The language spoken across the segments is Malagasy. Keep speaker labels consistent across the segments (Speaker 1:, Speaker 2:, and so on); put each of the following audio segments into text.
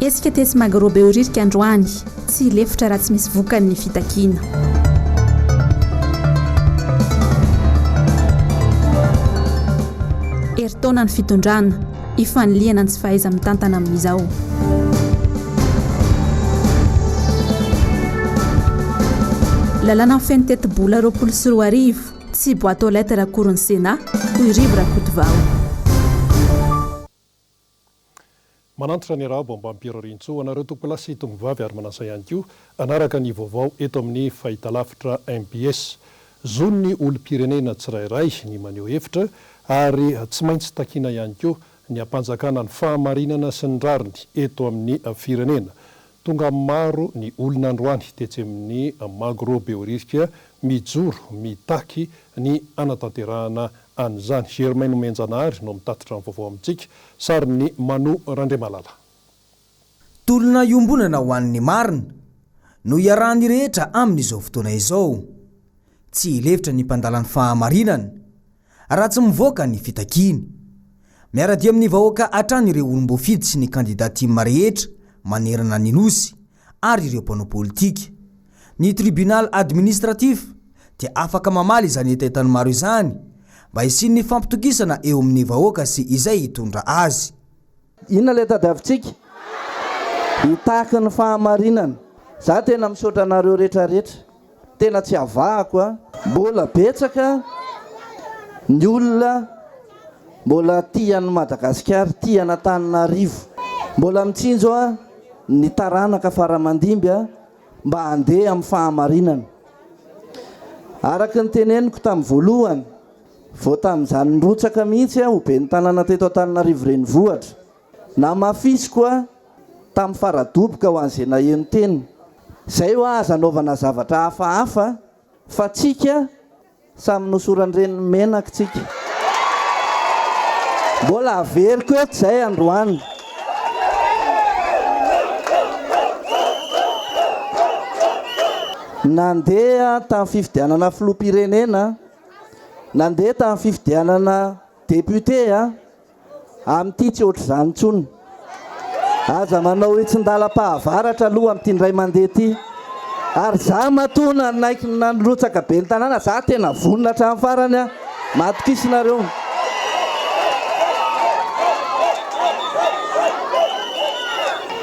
Speaker 1: Hetsika tetsy Magro Behoririka androany. Tsy hilefitra raha tsy misy vokany ny fitakiana. Herintaona ny fitondrana. Ifanilihana ny tsy fahaiza-mitantana amin'izao. Lalàna mifehy ny tetibola 2020, tsy boite aux lettres akory ny Sénat, hoy Rivo Rakotovao.
Speaker 2: Manantitra ny arahaba ombam-pirariantsoa anareo tompokolahy sy tompovavy ary manasa ihany koa hanaraka ny vaovao eto amin'ny fahitalavitra mbs. Zon'ny olom-pirenena tsirairay ny maneho hevitra ary tsy maintsy takiana ihany koa ny hampanjakana ny fahamarinana sy ny rariny eto amin'ny firenena. Tonga maro ny olona androany tetsy amin'ny Magro Behoririka mijoro mitaky ny hanatanterahana an'izany. Germain Nomenjanahary no mitatitra ny vaovao amintsika. Sarin'i Manu Randriamalala.
Speaker 3: Tolona iombonana ho an'ny marina no iarahan'ny rehetra amin'izao fotoana izao. Tsy hilefitra ny mpandala ny fahamarinana raha tsy mivoaka ny fitakiany. Miara-dia amin'ny vahoaka hatrany ireo olom-boafidy sy ny kandida tim rehetra manerana ny Nosy ary ireo mpanao politika. Ny tribunal administratif dia afaka mamaly izany hetahetan'ny maro izany mba hisian'ny fampitokisana eo amin'ny vahoaka sy izay hitondra azy.
Speaker 4: Inona ilay tadiavintsika? Hitaky ny fahamarinana. Za tena misaotra anareo rehetra rehetra. Tena tsy avahako a. Mbola betsaka ny olona mbola tia an'i Madagasikara, tia an'Antananarivo. Mbola mitsinjo a ny taranaka fara-mandimby a mba handeha amin'ny fahamarinana. Araka ny teneniko tamin'ny voalohany, vao tamin'izany nirotsaka mihitsy aho ho ben'ny tanàna teto Antananarivo Renivohitra. Namafisiko aho tamin'ny fara-doboka ho an'izay naheno teny. Izay hoa aza anaovana zavatra hafahafa fa tsika samy nosoran-dreniny menaka tsika. Mbola averiko eto izay androany. Nandeha tamin'ny fifidianana filoham-pirenena, nandeha tamin'ny fifidianana député a. Amin'ity tsy ohatr'izany intsony. Aza manao hitsin-dalam-pahavaratra aloha amin'ity indray mandeha ity. Ary za matoa nanaiky nandrotsaka ben'ny tanàna, za tena vonona hatramin'ny farany aho. Matokisa nareo.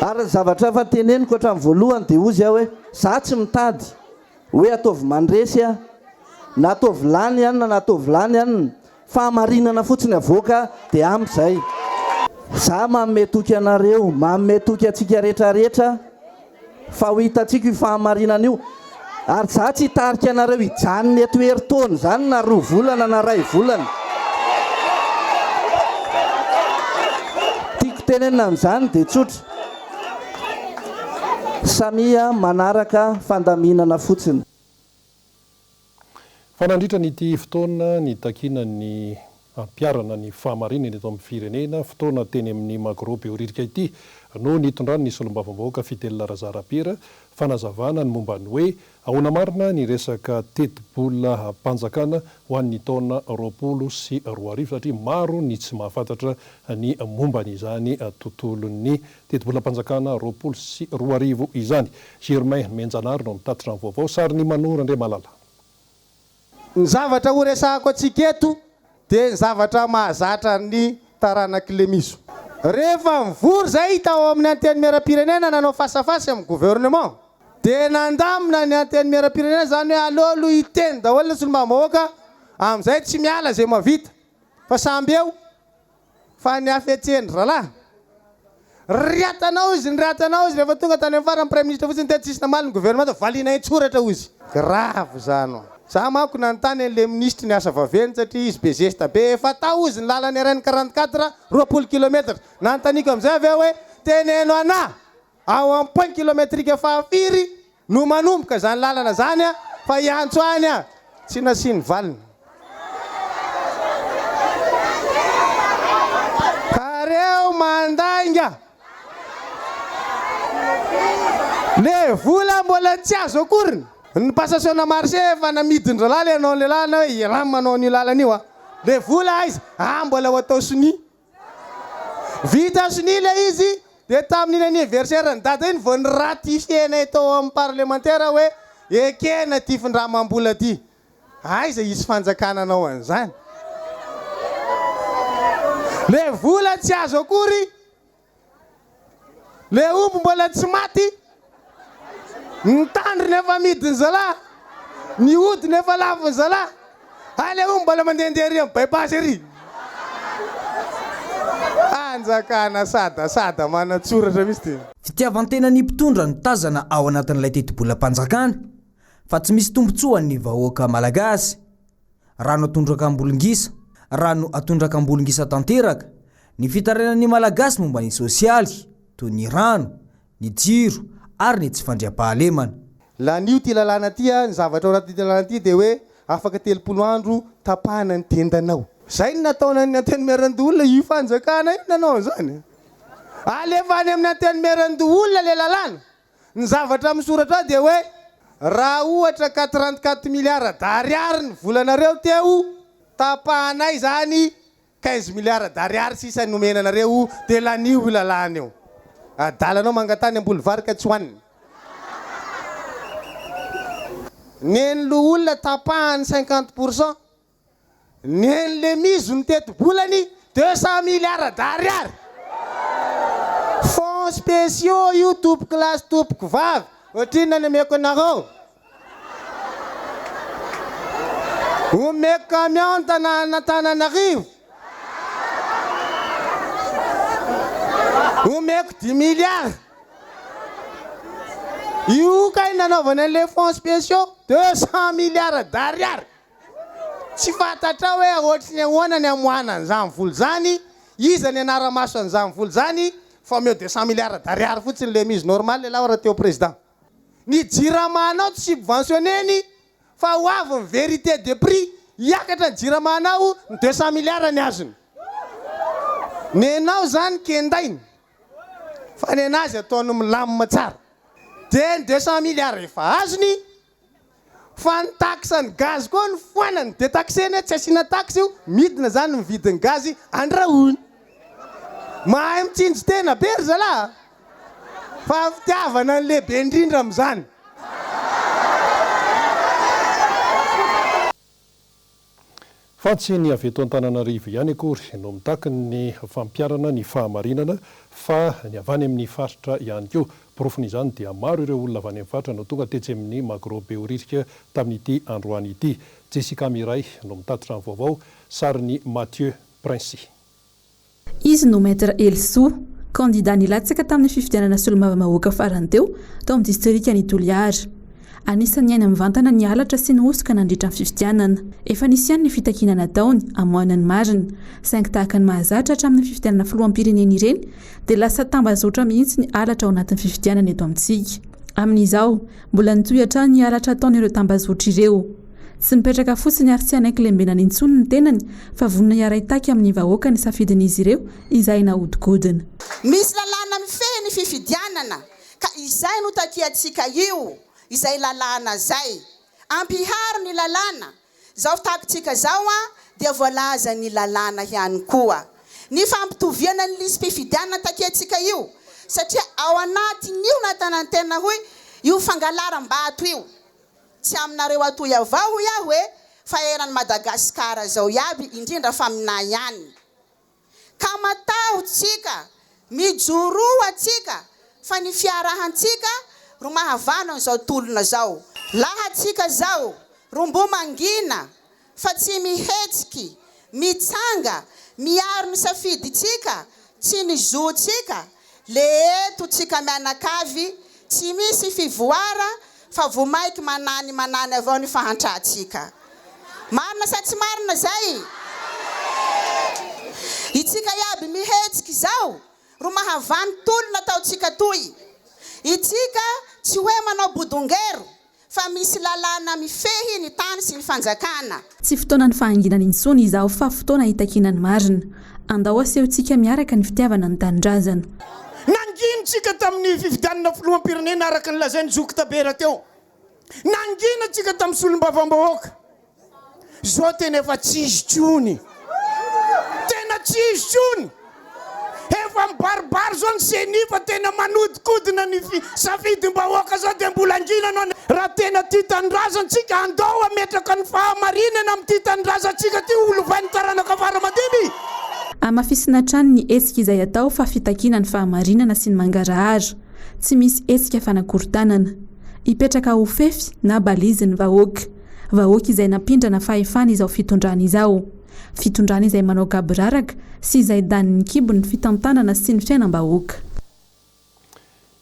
Speaker 4: Ary ny zavatra efa teneniko hatramin'ny voalohany dia hozy aho hoe, za tsy mitady hoe ataovy mandresy aho, na ataovy lany anona na ataovy lany anona. Fahamarinana fotsiny avoaka dia ampy zay. Za manome toky anareo, manome toky antsika rehetra rehetra fa ho hitantsika io fahamarinana io. Ary za tsy hitarika anareo hijanona eto herintaona izany na roa volana na ray volana. Tiako tenenina amin'izany dia tsotra. Samia manaraka fandaminana fotsiny.
Speaker 2: Fa nandritra ny ity fotoana nitakiana ny hampiharana ny fahamarinana eto amin'ny firenena, fotoana teny amin'ny Magro Behoririka ity no nitondran'ny solombavambahoaka Fidèle Razarapiera fanazavana ny momba ny hoe ahoana marina ny resaka tetibolam-panjakana ho an'ny taona 2020 satria maro ny tsy mahafantatra ny momba an'izany tontolon'ny tetibolam-panjakana 2020 izany. Germain Menjanary no mitatitra ny vaovao. Sarin'i Mano Randriamalala.
Speaker 5: Ny zavatra ho resahako antsika eto dia ny zavatra mahazatra ny taranak'i Lemizo. Rehefa nivory izay tao amin'ny Antenimierampirenena nanao face à face amin'ny gouvernement dia nandamina ny Antenimierampirenena izany hoe aleo aloha hiteny daholo ny solombavambahoaka amin'izay tsy miala izay mahavita fa samby eo Fa ny hafetsen-dry zalahy. Riatanao izy, niriatanao izy, rehefa tonga tany amin'ny farany praiminisitra fotsiny teny tsisy namaly ny gouvernement valiana an-tsoratra hozy. Grave zany oa. Za manko nanontany an'le minisitry ny asa vaventy satria izy be zesta be, efa tao hozy ny lalana RN 44 20 kilomètre, nanontaniako amizay avy eo hoe teneno anah ao am point kilometrique faha firy No manomboka izany lalana izany aho fa hiantso any aho. Tsy nasiany valiny. Ka reo mandainga. Le vola mbola tsy azo akoriny. Ny passation-na marché efa namidin-dralahy le hanao an'le lalana hoe ialahy manao an'io lalana io a. Le vola aiza? Ah mbola ho atao sonia. Vita sonia le izy. Dia tamin'iny anniversaire-n'i Dada iny vao ni-ratifier-nay tao amin'ny parlemantera hoe ekena ity findramam-bola ity. Aiza hisy fanjakana hanao an'izany? Le vola tsy azo akory, le omby mbola tsy maty, ny tandrony efa amidin'ny zalahy, ny hodiny efa lafon'ny zalahy, hay le omby mbola mandehandeha ery amin'ny bypass ery. Fanjakana sadasada manan-tsoratra mihitsy ty.
Speaker 3: Fitiavan-tenan'ny mpitondra no tazana ao anatin'ilay tetibolam-panjakana. fa tsy misy tombontsoan'ny vahoaka malagasy. Rano atondraka ambolongisa, rano atondraka ambolongisa tanteraka ny fitarainan'ny Malagasy momba ny sosialy, toy ny rano, ny jiro ary ny tsy fandriampahalemana.
Speaker 5: Lanio ity lalàna ity a, ny zavatra ao anatin'ity lalàna ity dia hoe afaka 30 andro tapahana ny tendanao. Izay no nataonan'ny Antenimierandoholona, io fanjakana io nanao an'izany. Alefa any amin'ny Antenimierandoholona ilay lalàna. Ny zavatra misoratra ao dia hoe raha ohatra ka 34 milliards d'ariary ny volanareo teo, tapahanay izany 15 milliards d'ariary sisa nomena anareo dia lanio io lalàna io. Adalanao mangatany amboly vary ka tsy hohanina. Neny loholona tapahany 50 pour cent. Neny Lemizo ny tetibolany 200 milliards d'ariary. Fonds spéciaux io tompoko lahy sy tompoko vavy, ohatrinona ny omeko anareo? Omeko camion tanàn'Antananarivo. Omeko dix milliards. Io kay nanaovana an'ilay fonds spéciaux 200 milliards d'ariary. Tsy fantatrao hoe ohatry ny ahoana ny hamoahana an'izany vola izany, iza ny hanara-maso an'izany vola izany, fa omeo 200 milliards d'ariary fotsiny le mise normal ialahy raha te ho président. Ny jirama-nao tsy subventionner-ny fa ho avy ny vérité de prix, hiakatra ny jirama-nao, ny 200 milliards ny azony. Nenao izany kendainy fa nenazy ataony milamina tsara. Dia ny 200 milliards efa azony, Fa ny taxe ny gaz koa no foanany, detaxena hoe tsy asiana taxe io, midina zany ny vidin'ny gaz andrahoina. Mahay mitsinjo tena be ry zalahy a! Fa fitiavana ny lehibe indrindra amin'izany.
Speaker 2: Fa tsy ny avy eto Antananarivo ihany akory no mitaky ny fampiharana ny fahamarinana fa ny avy any amin'ny faritra ihany koa. Porofon'izany dia maro ireo olona avy any amin'ny faritra no tonga tetsy amin'ny Magro Behoririka tamin'ity androany ity. Jessica Miray no mitatitra ny vaovao, sarin'i Mathieu Princi.
Speaker 1: Izy no Maître Helisoa, kandida nilatsaka tamin'ny fifidianana solombavambahoaka farany teo, tao amin'ny distrikan'i Toliara. Anisan'ny niaina mivantana ny halatra sy ny hosoka nandritra ny fifidianana. Efa nisy ihany ny fitakiana nataony, hamoahana ny marina. Saingy tahaka ny mahazatra hatramin'ny fifidianana filoham-pirenena ireny dia lasa tambazotra mihitsy ny halatra ao anatin'ny fifidianana eto amintsika. Amin'izao, mbola nitohy hatrany ny halatra ataon'ireo tambazotra ireo. Tsy mipetraka fotsiny ary tsy hanaiky lembenana intsony ny tenany fa vonona hiara-hitaky amin'ny vahoaka ny safidin'izy ireo izay nahodinkodina.
Speaker 6: Misy lalàna mifehy ny fifidianana ka izay no takiantsika io, izay lalàna zay. Ampiharo ny lalàna, zao fitakintsika zao an dia voalazan'ny lalàna ihany koa. Ny fampitoviana ny lisi-pifidianana takiantsika io satria ao anatin'io natanantena hoy io fangalaram-bato io. Tsy aminareo atoy avao hoy aho e, fa eran'i Madagascar zao iaby indrindra fa aminà ihany. Ka matahotsika, mijoroa tsika fa ny fiarahantsika ro mahavano an'izao tolona zao. Laha tsika zao ro mbo mangina fa tsy mihetsiky, mitsanga, miaro ny safiditsika tsy ny zo-tsika, le eto tsika mianakavy tsy misy fivoara fa vomaiky manany manany avao ny fahantrantsika. Marina sa tsy marina zay? Itsika iaby mihetsiky zao ro mahavany tolona ataontsika toy. Itsika tsy hoe manao bodongero Fa misy lalàna mifehy ny tany sy ny fanjakana.
Speaker 1: Tsy fotoanan'ny fahanginana intsony izao fa fotoana hitakiana ny marina. Andao asehontsika miaraka ny fitiavana ny tanindrazana.
Speaker 7: Nangina tsika tamin'ny fifidianana filoham-pirenena araka ny lazain'i Zoky Tabera teo. Nangina tsika tamin'ny solombavambahoaka. Zao tena efa tsy izy tsony. Tena tsy izy tsony. Efa mibaribary zao ny ceni fa tena manodikodina ny safidim-bahoaka zao dia mbola angina anao. Raha tena tia tanindrazana tsika andao hametraka ny fahamarinana amin'ity tanindrazantsika ity ho lovain'ny taranaka fara aman-dimby.
Speaker 1: Hamafisina hatrany ny hetsika izay atao fa fitakiana ny fahamarinana sy ny mangarahara. Tsy misy hetsika fanakorontanana. Hipetraka ho fefy na balise ny vahoaka. Vahoaka izay nampindrana fahefana izao fitondrana izao. Fitondrana izay manao gaboraraka sy izay danin'ny kibony ny fitantanana sy ny fiainam-bahoaka.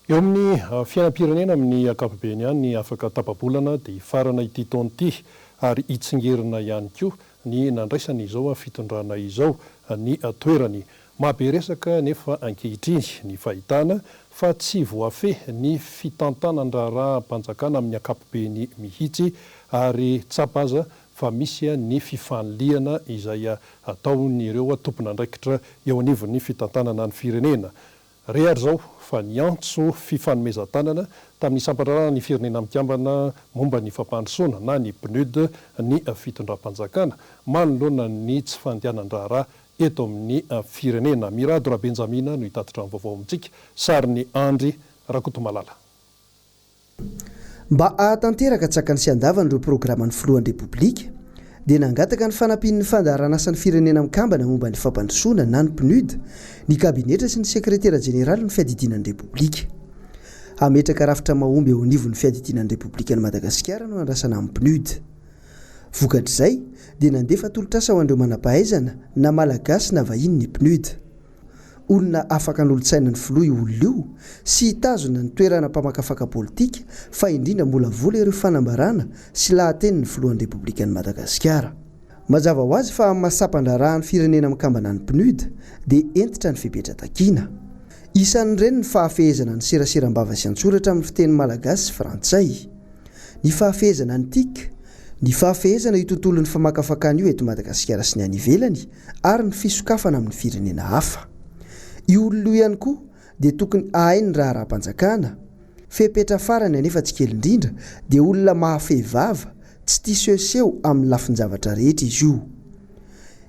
Speaker 2: Eo amin'ny fiainam-pirenena amin'ny ankapobeny ihany, afaka tapa-bolana dia hifarana ity taona ity ary hitsingerina ihany koa ny nandraisany izao fitondrana izao ny toerany. Mahabe resaka anefa ankehitriny ny fahitana fa tsy voafehy ny fitantanan-draharaham-panjakana amin'ny ankapobeny mihitsy ary tsapa aza fa misy ny fifanilihana izay ataon'ireo tompon'andraikitra eo anivon'ny fitantanana ny firenena. Re ary izao fa niantso fifanomezan-tanana tamin'ny sampan-draharahan'ny Firenena Mikambana momba ny fampandrosoana na ny PNUD ny fitondram-panjakana manoloana ny tsy fandehanan-draharaha eto amin'ny firenena. Mirado Rabenjamina no hitatitra ny vaovao amintsika. Sarin'i Andry Rakotomalala.
Speaker 8: Mba hahatanteraka an-tsakany sy an-davany ireo programan'ny filohan'ny Repoblika dia nangataka ny fanampian'ny fandaharanasan'ny Firenena Mikambana momba ny fampandrosoana na ny PNUD ny kabinetra sy ny sekretera jeneralin'ny fiadidiana ny Repoblika. Hametraka rafitra mahomby eo anivon'ny fiadidiana ny Repoblikan'i Madagasikara no andrasana amin'ny PNUD. Vokatr'izay dia nandefa tolotr'asa ho an'ireo manam-pahaizana na Malagasy na vahiny ny PNUD. Olona afaka hanolotsaina ny filoha io olona io sy hitazona ny toerana mpamakafaka politika fa indrindra hamolavola ireo fanambarana sy lahatenin'ny filohan'ny Repoblikan'i Madagasikara. Mazava ho azy fa amin'ny maha sampan-draharahan'ny firenena mikambana ny PNUD dia hentitra ny fepetra takiana. Isan'ireny ny fahafehezana ny serasera am-bava sy an-tsoratra amin'ny fiteny malagasy sy frantsay. Ny fahafehezana ny tic, ny fahafehezana io tontolon'ny famakafakana io eto Madagasikara sy ny any ivelany ary ny fisokafana amin'ny firenena hafa. Io olona io ihany koa dia tokony hahay ny raharaham-panjakana. Fepetra farany anefa tsy kely indrindra dia olona mahafehy vava, tsy tia sehoseho amin'ny lafin-javatra rehetra izy io.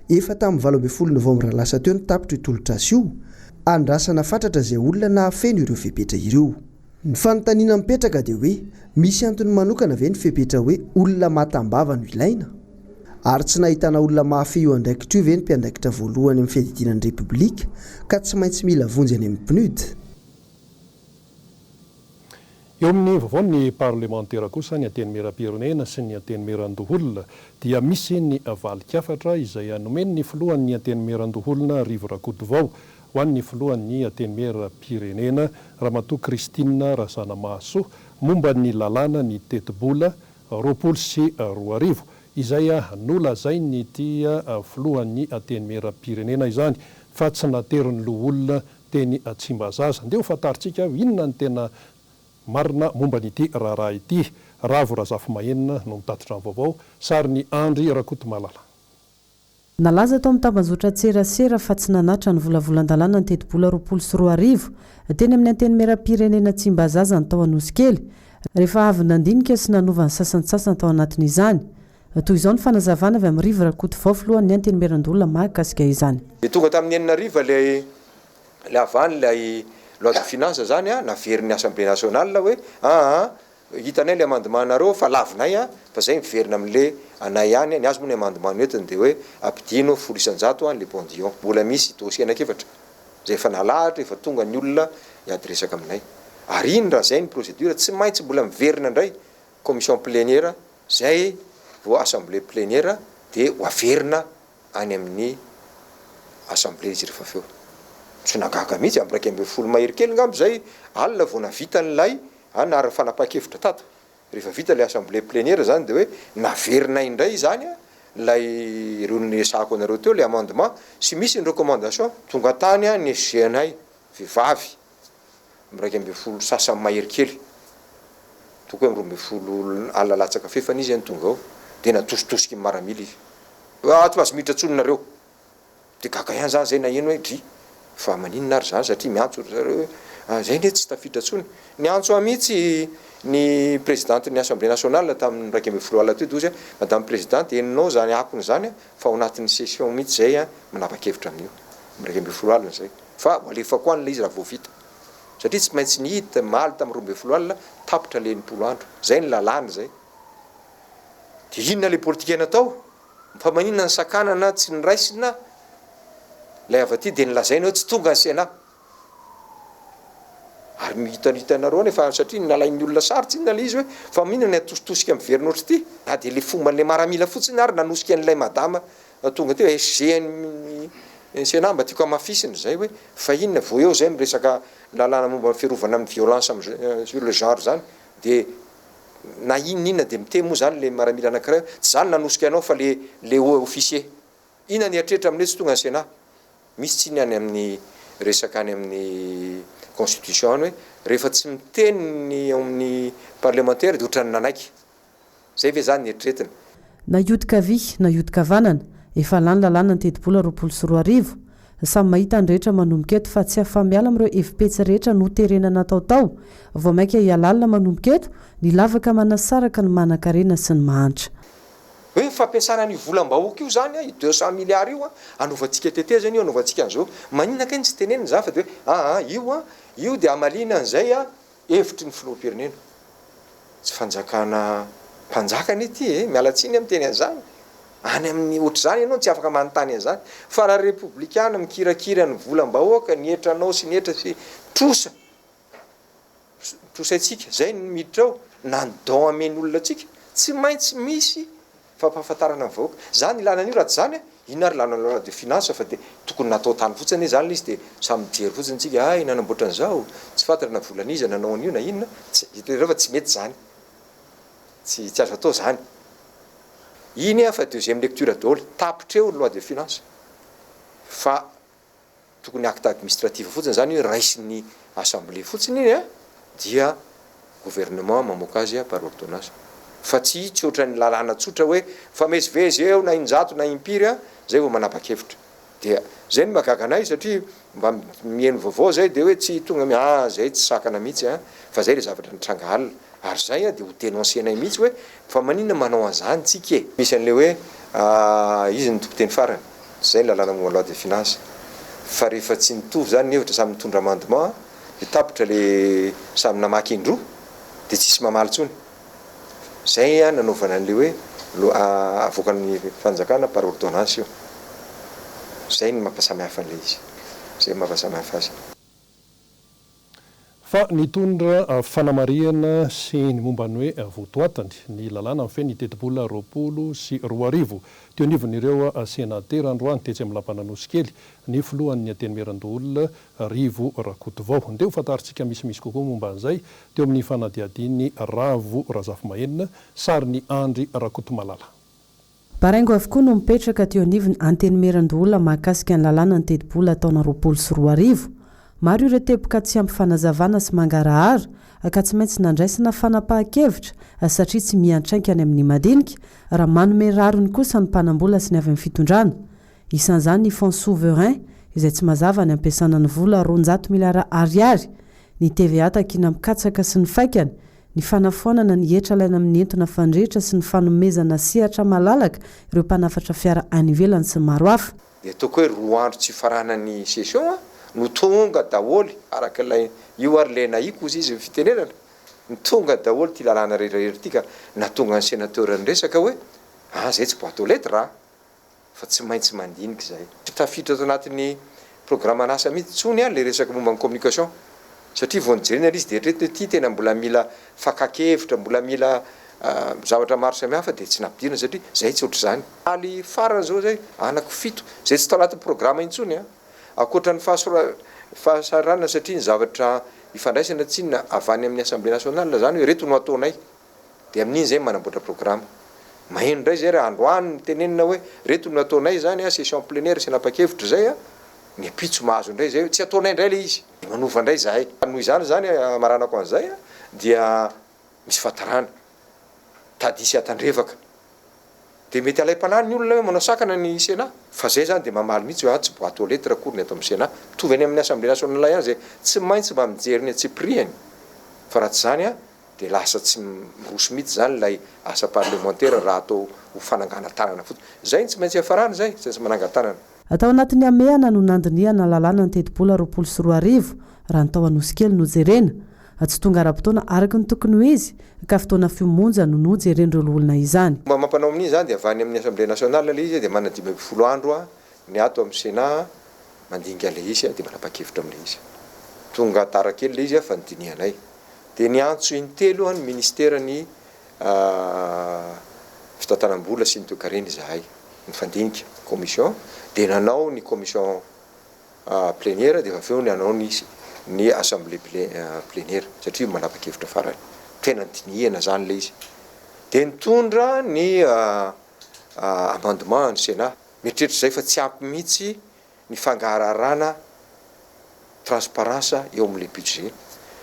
Speaker 8: Efa tamin'ny 18 novambra lasa teo no tapitra io tolotr'asa io, andrasana fatratra izay olona nahafeno ireo fepetra ireo. Ny fanontaniana mipetraka dia hoe, misy antony manokana ve ny fepetra hoe olona matam-bava no ilaina? Ary tsy nahitana olona mahafehy io andraikitra io ve ny mpiandraikitra voalohany amin'ny fiadidiana ny Repoblika ka tsy maintsy mila vonjy any amin'ny PNUD?
Speaker 2: Eo amin'ny vaovaon'ny parlemantera kosa, ny Antenimierampirenena sy ny Antenimierandoholona dia misy ny valin-kafatra izay nomen'ny filohan'ny Antenimierandoholona Rivo Rakotovao ho an'ny filohan'ny Antenimierampirenena, Ramatoa Christine Razanamahasoa, momba ny lalàna ny tetibola 2020, izay nolazain'ity filohan'ny Antenimierampirenena izany fa tsy naterin'ny loholona teny Tsimbazaza. Ndeha ho fantarintsika inona ny tena marina momba an'ity raharaha ity. Ravo Razafimahenina no mitatitra ny vaovao, sarin'i Andry Rakotomalala.
Speaker 9: Nalaza tao amin'ny tambazotran-tserasera fa tsy nanatra ny volavolan-dalàna ny tetibola 2020 teny amin'ny Antenimierampirenena Tsimbazaza ny tao Anosikely rehefa avy nandinika sy nanova ny sasantsasany tao anatin'izany. Toy izao ny fanazavana avy amin'i Rivo Rakotovao filohan'ny Antenimierandoholona mahakasika izany.
Speaker 10: Dia tonga tamin'ny enina hariva ilay ilay avy any ilay loi de finance zany an, naverin'ny assemblée nationale hoe aa Hitanay le amendement nareo fa lavinay an, fa zay miverina amle anay ihany, ny azy moa ny amendement noentiny de hoe ampidino 10% an le pendillon. Mbola misy dossier anak'efatra zay efa nalahatra efa tonga ny olona hiady resaka aminay. Ary iny raha zay ny procédure tsy maintsy mbola miverina indray commission plenière zay vao assemblée plenière de ho averina any amin'ny assemblée izy rehefa avy eo. Tsy nahagaga mihitsy, amin'ny 11 mahery kely ngamba izay alina vao navita an'ilay an ary ny fanapahan-kevitra tato. Rehefa vita ilay assemblée plénière izany dia hoe naverina indray izany an ilay ireo niresahako anareo teo ilay amendement sy misy ny recommandation tonga tany an ny SG anay vehivavy amin'ny 11 sasany mahery kely tokony hoe amin'ny 12 alina latsaka fefany izy no tonga ao dia natositosiky ny maramila izy hoe ah tsy mahazo miditra intsony nareo. Dia gaga ihany zany zay naheno hoe dry fa maninona ary zany satria miantso ry zareo hoe ah zay nge tsy tafiditra tsony. Niantso ahy mihitsy ny présidente ny assemblée nationale tamin'ny 11 alina teo dia hozy hoe madame présidente henonao zany akony zany fa ao anatin'ny session mihitsy zay manapa-kevitra amin'io. Amin'ny 11 alina zay. Fa ho alefako any ilay izy raha vao vita. Satria tsy maintsy nihita omaly tamin'ny 12 alina, tapitra ilay 60 andro. Izay ny lalàna izay. Dia inona ilay politika natao? Fa maninona ny sakanana tsy noraisina ilay avy aty dia nolazaina hoe tsy tonga ny Sénat. Ary ny hitanareo any fa satria nalain'ny olona sary tsinona ilay izy hoe fa maninona ny atositosika miverina ohatr'ity? Na dia ilay fomban'ilay maramila fotsiny ary nanosika an'ilay madama tonga teo SG ny Sénat mba tiako hamafisina izay hoe fa inona vao eo izay miresaka lalàna momba ny fiarovana amin'ny violence sur le genre izany dia na inona inona dia miteny moa izany ilay maramila anankiray hoe tsy izany nanosika anao fa le le officier. Inona ny eritreritra amin'ny hoe tsy tonga ny Sénat? Misy tsiny any amin'ny resaka any amin'ny constitution any hoe rehefa tsy miteny ny ao amin'ny parlemantera dia ohatran'ny nanaiky. Zay ve zany ny eritreretina?
Speaker 9: Na hiodin-kavia na hiodin-kavanana, efa lany lalàna ny tetibola 2020. Samy mahita ny rehetra manomboka eto fa tsy afa-miala amin'ireo hevi-petsy rehetra noterena natao tao. Vao mainka hihalalina manomboka eto ny lavaka manasaraka ny manankarena sy ny mahantra.
Speaker 10: Hoe ny fampiasana an'io volam-bahoaka io izany, io 200 milliards io, anaovantsika tetezana io, anaovantsika an'izao. Maninona kay no tsy tenenina izany fa dia hoe aa io an, io dia hamaliana an'izay hevitry ny filoham-pirenena. Tsy fanjakana mpanjaka anie ity e, miala tsiny aho miteny an'izany. Any amin'ny ohatr'izany ianao no tsy afaka manontany an'izany. Fa raha repoblikana mikirakira ny volam-bahoaka, ny hetranao sy ny hetra sy trosa, trosaintsika, izay no miditra ao, na ny don amen'olona antsika, tsy maintsy misy fampahafantarana ny vahoaka. Zany ilana an'io raha tsy zany a, inona ary ilana loi de finance fa dia tokony natao tany fotsiny anie zany ilay izy dia samy mijery fotsiny tsika, hay nanamboatra an'izao, tsy fantatra na volan'iza nanao an'io na inona, tsy, hitanareo fa tsy mety zany, tsy tsy azo atao zany. Iny a fa deuxième lecture daholo, tapitra eo ny loi de finance fa Tokony acte administratif fotsiny zany io raisin'ny assemblée fotsiny iny a dia gouvernement mamoaka azy par ordonnance fa tsy tsy ohatran'ny lalàna tsotra hoe mifamezivezy eo na injato na impiry a zay vao manapa-kevitra dia zay no mahagaga anay satria mba miheno vaovao zay dia hoe tsy tonga mi ah zay tsy sakana mihitsy a fa zay le zavatra nitranga alina Ary zay dia ho denoncer-nay mihitsy hoe fa maninona manao an'izany tsika e? Misy an'ilay hoe izy no tompon-teny farany, zay ny lalàna momba ny loi de finance. Fa rehefa tsy nitovy zany ny hevitra samy nitondra amendement dia tapitra le samy namaky indroa dia tsisy mamaly intsony. Zay nanaovana an'ilay hoe loi avoakan'ny fanjakana par ordonnance io. Zay no mampasamihafa an'ilay izy. Zay no mampasamihafa azy.
Speaker 2: Fa nitondra fanamarihana sy ny momba ny hoe votoatany ny lalàna mifehy ny tetibola 2020 teo anivon'ireo senatera androany tetsy amin'ny lapan'Anosikely ny filohan'ny Antenimierandoholona Rivo Rakotovao. Ndeha ho fantarintsika misimisy kokoa momba an'izay teo amin'ny fanadihadian'i Ravo Razafimahenina, sarin'i Andry Rakotomalala.
Speaker 9: Baraingo avokoa no mipetraka teo anivon'ny Antenimierandoholona mahakasika ny lalàna ny tetibola taona 2020. Maro ireo teboka tsy ampy fanazavana sy mangarahara ka tsy maintsy nandraisana fanapahan-kevitra satria tsy miantraika any amin'ny madinika raha manome rariny kosa ny mpanambola sy ny avy amin'ny fitondrana. Isan'izany ny fonds souverain izay tsy mazava ny ampiasana ny vola 200 miliara ariary, ny TVA takiana amin'ny katsaka sy ny faikany, ny fanafoanana ny hetra alaina amin'ny entona fandrehitra sy ny fanomezana sehatra malalaka ireo mpanafatra fiara any ivelany sy ny maro hafa.
Speaker 10: Dia ataoko hoe roa andro tsy hifaranan'ny session an, no tonga daholo araka ilay, io ary ilay nahiko hozy izy ny fitenenana, no tonga daholo ity lalàna rehetra ity ka nahatonga ny sénateur niresaka hoe, ah zay tsy boite aux lettres an! fa tsy maintsy mandinika izahay. Tsy tafiditra ato anatin'ny programan'asa mihitsy intsony ilay resaka momba ny communication satria vao nojerena ilay izy dia eritreretina hoe ity tena mbola mila fakan-kevitra, mbola mila zavatra maro samihafa dia tsy nampidirina satria izahay tsy ohatr'izany. Omaly farany izao izay, anako fito, izay tsy tao anatin'ny programa intsony an! Ankoatra ny fahasahiranana satria ny zavatra ifandraisana tsinona avy any amin'ny Assemblée nationale izany hoe ireto no ataonay. Dia amin'iny zay manamboatra programa. Maheno indray zay raha androany no tenenina hoe reto no ataonay zany a, session plenaire sy hanapa-kevitra zay a, ny ampitso mahazo indray zay hoe tsy ataonay indray le izy, dia manova indray zahay. Noho izany zany hamaranako an'izay a, dia misy fahatarana, tady hisy hatandrevaka. Dia mety alaim-panahy ny olona hoe manao sakana ny Sénat. Fa zay zany dia mamaly mihitsy hoe ah tsy boite aux lettres akory ny ato amin'ny Sénat. Mitovy any amin'ny Assemblée nationale ihany zay. Tsy maintsy mba mijery ny antsipirihany fa raha tsy izany a, Dia lasa tsy miroso mihitsy izany ilay asa parlemantera raha atao ho fananganan-tanana fotsiny. Izay no tsy maintsy hiafarana izay, tsy maintsy manangan-tanana.
Speaker 9: Tao anatin'ny hamehana no nandinihana lalàna ny tetibola 2020, raha ny tao Anosikely no jerena. Tsy tonga ara-potoana araka ny tokony ho izy, ka fotoana fio monja no nojeren'ireo loholona izany.
Speaker 10: Fomba amam-panao amin'iny izany dia avy any amin'ny Assemblée nationale ilay izy dia manana 15 andro ny ato amin'ny Sénat mandinika ilay izy dia manapa-kevitra amin'ilay izy. Tonga tara kely ilay izy fa nodinihanay. Dia niantso intelo ny ministeran'ny fitantanam-bola sy ny toekarena izahay nifandinika, commission, dia nanao ny commission plenière dia avy eo nanao ny ny assemblée plenière satria manapa-kevitra farany. Tena nodinihana izany ilay izy. Dia nitondra ny amendement ny Sénat. Mieritreritra izay fa tsy ampy mihitsy ny fangahararana transparence eo amin'ilay budget.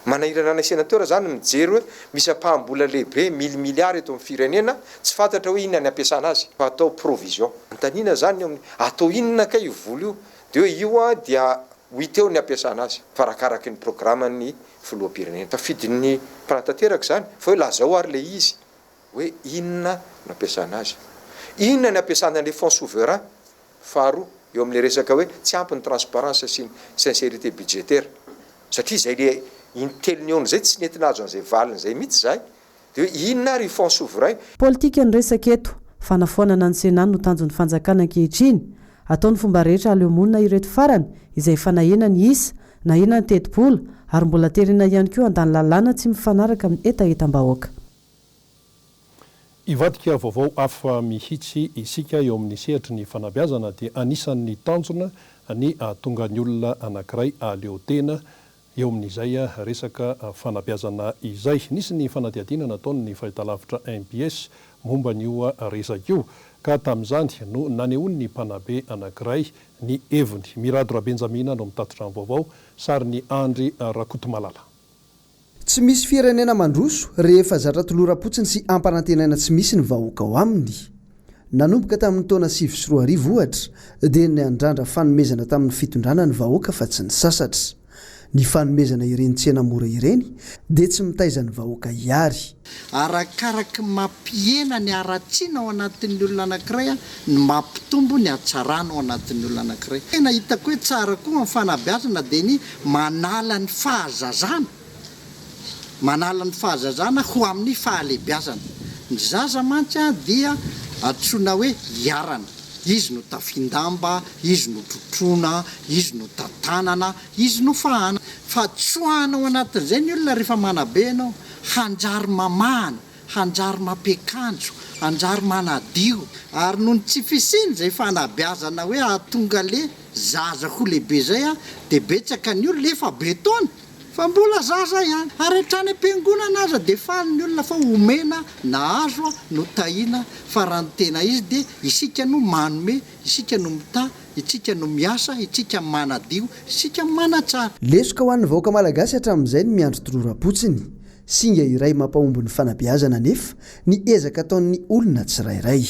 Speaker 10: Manahirana anay sénateur zany ny mijery hoe misy ampaham-bola lehibe, mille milliards eto amin'ny firenena, tsy fantatra hoe inona ny ampiasana azy fa atao provision. Anontaniana zany eo amin'ny atao inona kay io vola io? Dia hoe io an dia ho hita eo ny ampiasana azy fa arakaraky ny programan'ny filoham-pirenena. Tafidin'ny mpanatanteraka izany fa hoe lazao ary ilay izy hoe inona no ampiasana azy. Inona ny ampiasana an'ilay fonds souverain? Faharoa, eo amin'ilay resaka hoe tsy ampy ny transparence sy ny sincérité budgétaire, satria izay le intelo nihaona izay tsy nety nahazo an'izay valiny izay mihitsy izahay, dia hoe inona ary io fonds souverain?
Speaker 9: Politika ny resaka eto. Fanafoanana ny Sénat no tanjon'ny fanjakana ankehitriny. Atao ny fomba rehetra hahaleo monina ireto farany, izay efa nahena ny isa, nahena ny tetibola, ary mbola terena ihany koa handany lalàna tsy mifanaraka amin'ny hetahetam-bahoaka.
Speaker 2: Hivadika vaovao hafa mihitsy isika eo amin'ny sehatry ny fanabeazana dia anisan'ny tanjona ny hahatonga ny olona anankiray hahaleo tena eo amin'izay resaka fanabeazana izay. Nisy ny fanadihadiana nataon'ny fahitalavitra mbs momba an'io resaka io ka tamin'izany no nanehoan'ny mpanabe anankiray ny heviny. Mirado Rabenjamina no mitatitra ny vaovao, sarin'i Andry Rakotomalala.
Speaker 8: Tsy misy firenena mandroso rehefa zatra toloram-potsiny sy ampanantenaina tsy misy ny vahoaka ao aminy. Nanomboka tamin'ny taona 2009 ohatra dia niandrandra fanomezana tamin'ny fitondrana ny vahoaka fa tsy nisasatra. Ny fanomezana ireny tsena mora ireny dia tsy mitaiza ny vahoaka hiary.
Speaker 11: Arakaraky ny mampihena ny haratsiana ao anatin'ny olona anankiray no mampitombo ny hatsarana ao anatin'ny olona anankiray. Tena hitako hoe tsara koa amin'ny fanabeazana dia ny manala ny fahazazana, manala ny fahazazana ho amin'ny fahalehibiazana. Ny zaza mantsy dia antsoina hoe iharana, izy no tafian-damba, izy no trotroina, izy no tantanana, izy no fahana. Fa tsoahana ao anatin'izay ny olona rehefa manabe ianao. Hanjary mamahana, hanjary mampiakanjo, hanjary manadio. Ary noho ny tsy fisian'izay fanabeazana hoe hahatonga le zaza ho lehibe izay dia betsaka ny olona efa be taona fa mbola zaza ihany. Ary hatrany am-piangonana aza dia faly ny olona fa omena, nahazo, notahiana fa raha ny tena izy dia isika no manome, isika no mitahy, Itsika no miasa, itsika manadio, isika manatsara.
Speaker 8: Lesoka ho an'ny vahoaka malagasy hatramin'izay ny miandry toloram-potsiny. Singa iray mampahomby ny fanabeazana anefa ny ezaka ataon'ny olona tsirairay.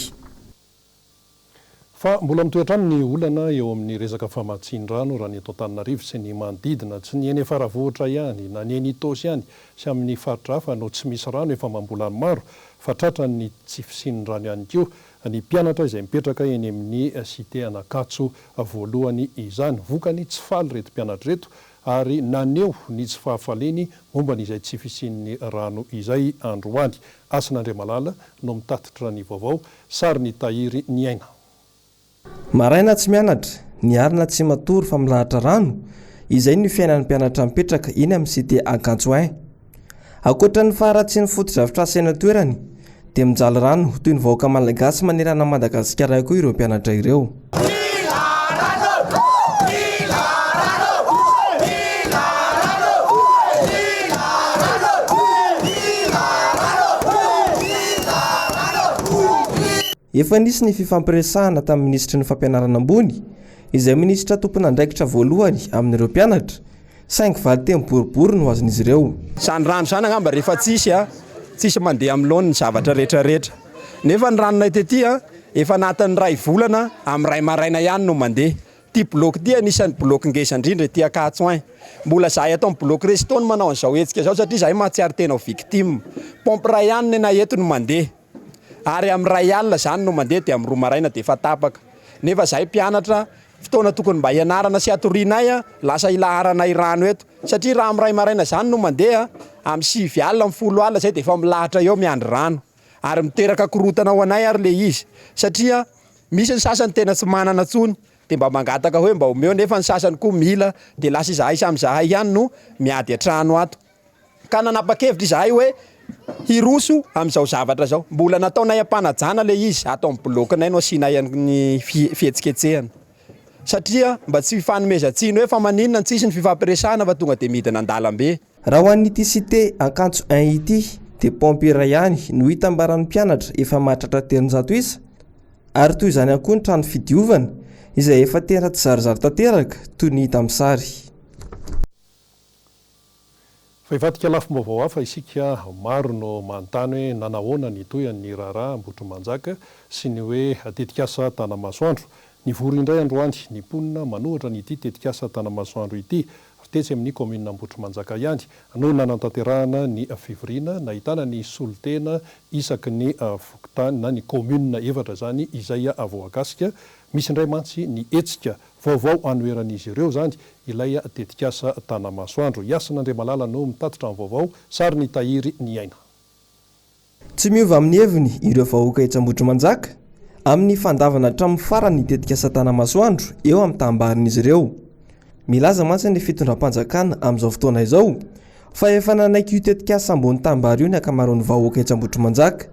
Speaker 2: Fa mbola mitohy hatrany ny olana eo amin'ny resaka famatsian-drano raha ny eto Antananarivo sy ny manodidina. Tsy ny eny Faravohitra ihany na ny eny Itaosy ihany sy amin'ny faritra hafa no tsy misy rano efa amam-bolany maro fa tratran'ny tsy fisian'ny rano ihany koa ny mpianatra izay mipetraka eny amin'ny Cité Anakatso voalohany izany. Vokany, tsy faly ireto mpianatra ireto ary naneho ny tsy fahafaliany momba ny izay tsy fisian'ny rano izay androany. Hasina Andriamalala no mitatitra ny vaovao, sarin'i Tahiry Niaina.
Speaker 12: Maraina tsy mianatra, ny alina tsy matory fa milahatra rano, izay no fiainan'ny mpianatra mipetraka eny amin'ny Cité Ankatso I. Ankoatra ny faharatsian'ny fotodrafitrasa eny an-toerany, dia mijaly rano toy ny vahoaka malagasy manerana an'i Madagasikara ihany koa ireo mpianatra ireo. Efa nisy ny fifampiresahana tamin'ny minisitry ny Fampianarana ambony, izay minisitra tompon'andraikitra voalohany amin'ireo mpianatra, saingy valin-teny boribory no azon'izy ireo.
Speaker 13: Izany rano izany angamba rehefa tsisy a, tsisy mandeha amin'ny laoniny ny zavatra rehetra rehetra. Nefa ny ranonay tety a, efa anatin'ny iray volana amin'ny iray maraina ihany no mandeha. Ity bloc ity anisan'ny bloc ngeza indrindra ety Ankatso ein. Mbola zahay ato amin'ny bloc resto no manao an'izao hetsika izao satria zahay mahatsiaro tena ho victime. Pompe iray ihany nenay eto no mandeha. Ary amin'ny iray alina izany no mandeha dia amin'ny roa maraina dia efa tapaka. Nefa zahay mpianatra. Fotoana tokony mba hianarana sy hatorianay lasa hilaharanay rano eto. Satria raha amin'ny iray maraina izany no mandeha, amin'ny sivy alina, amin'ny folo alina izay dia efa milahatra eo miandry rano. Ary miteraka korontana ho anay ary ilay izy. Satria misy ny sasany tena tsy manana intsony dia mba mangataka hoe mba omeo nefa ny sasany koa mila dia lasa izahay samy izahay ihany no miady an-trano ato. Ka nanapa-kevitra izahay hoe hiroso amin'izao zavatra izao. Mbola nataonay am-panajana ilay izy, ato amin'ny bloc-nay no asianay ny fihetsiketsehana. Satria mba tsy hifanomezan-tsiny hoe fa maninona no tsisy ny fifampiresahana fa tonga dia midina an-dalambe.
Speaker 12: Raha ho an'ity cité Ankatso un ity dia paompy iray ihany no hitambaran'ny mpianatra efa mahatratra 300 isa ary toy izany ihany koa ny trano fidiovana izay efa tena tsy zarizary tanteraka toy ny hita amin'ny sary.
Speaker 2: Fa hivadika lafim-baovao hafa isika, maro no manontany hoe nanahoana ny tohin'ny raharaha Ambohitrimanjaka sy ny hoe tetikasa Tanamasoandro. Nivory indray androany ny mponina manohitra an'ity tetikasa Tanamasoandro ity ary tetsy amin'ny kaominina Ambohitrimanjaka ihany no nanatanterahana ny fivoriana nahitana ny solontena isaky ny fokontany na ny kaominina efatra izany izay voakasika. Misy indray mantsy ny hetsika Vaovao anoheran'izy ireo izany ilay tetikasa Tanamasoandro. Hasina Andriamalala no mitatitra ny vaovao, sarin'i Tahiry Ny Aina.
Speaker 12: Tsy miova amin'ny heviny ireo vahoaka etsy Ambohitrimanjaka amin'ny fandavana hatramin'ny farany ny tetikasa Tanamasoandro eo amin'ny taham-barin'izy ireo. Milaza mantsy ny fitondram-panjakana amin'izao fotoana izao fa efa nanaiky io tetikasa ambony taham-bary io ny ankamaroan'ny vahoaka etsy Ambohitrimanjaka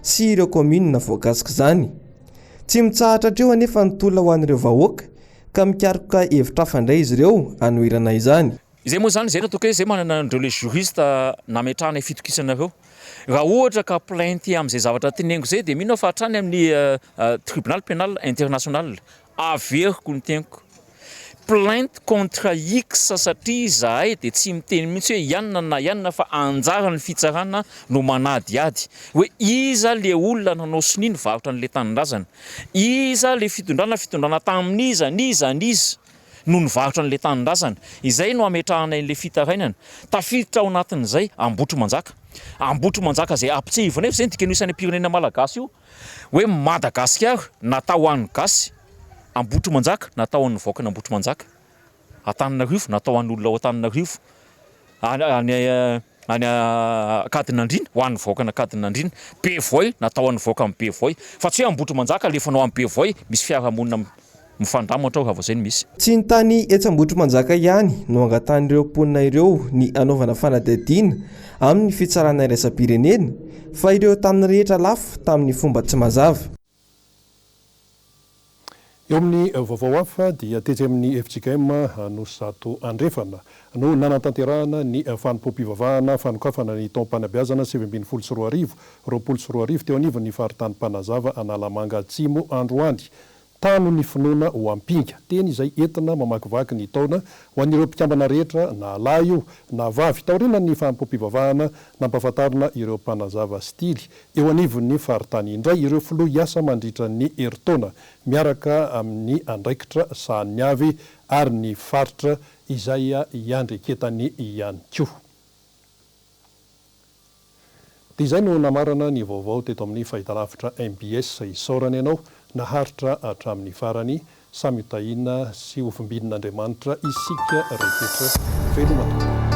Speaker 12: sy ireo kaominina voakasik'izany. Tsy mitsahatra hatreo anefa ny tolona ho an'ireo vahoaka ka mikaroka hevitra hafa indray izy ireo hanoherana izany.
Speaker 14: Izay moa izany, izay no ataoko hoe izay manana an'ireo le juriste nametrahana fitokisana ireo. Raha ohatra ka plainte amin'izay zavatra teneniko izay dia mino aho fa hatrany amin'ny tribunal penal international averiko ny teniko. Plainte contre X satria izahay dia tsy miteny mihitsy hoe ianona na ianona fa anjaran'ny fitsarana no manadihady hoe iza le olona nanao sonia nivarotra an'le tanindrazana, iza le fitondrana fitondrana tamin'iza n'iza n'iza no nivarotra an'le tanindrazana. Izay no ametrahanay an'le fitarainana. Tafiditra ao anatin'izay Ambohitrimanjaka. Ambohitrimanjaka izay ampitsehivina efa izay ny dikan'io sainam-pirenena malagasy io. Hoe Madagasikara natao ho an'ny gasy, Ambohitrimanjaka natao ho an'ny vahoakan'Ambohitrimanjaka, Antananarivo natao ho an'ny olona ao Antananarivo, any any any Ankadinandriana ho an'ny vahoakan'Ankadinandriana, Bevoay natao ho an'ny vahoakan'i Bevoay, fa tsy hoe Ambohitrimanjaka alefanao any Bevoay misy fiarahamonina Mifandamatra ao raha vao izay no misy.
Speaker 12: Tsy ny tany etsy Ambohitrimanjaka ihany no angatahan'ireo mponina ireo ny hanaovana fanadihadiana amin'ny fitsarana iraisam-pirenena fa ireo tany rehetra lafo tamin'ny fomba tsy mazava.
Speaker 2: Eo amin'ny vaovao hafa dia tetsy amin'ny fjkm Anosizato Andrefana no nanatanterahana ny fanompoam-pivavahana fanokafana ny taom-panabeazana 2019, 2020 teo anivon'ny faritany Mpanazava Analamanga Atsimo androany. Tano ny finoana ho ampinga, teny izay entina mamakivaky ny taona ho an'ireo mpikambana rehetra na lahy io na vavy. Taorianan'ny fanompoam-pivavahana nampahafantarina ireo mpanazava stily eo anivon'ny faritany indray ireo filoha hiasa mandritra ny herintaona miaraka amin'ny andraikitra sahaniny avy ary ny faritra izay hiandreketany ihany koa. Dia izay no namarana ny vaovao teto amin'ny fahitalavitra mbs. Isaorana ianao naharitra hatramin'ny farany. Samy ho tahiana sy ho vimbinin'Andriamanitra isika rehetra. Veloma tompoko.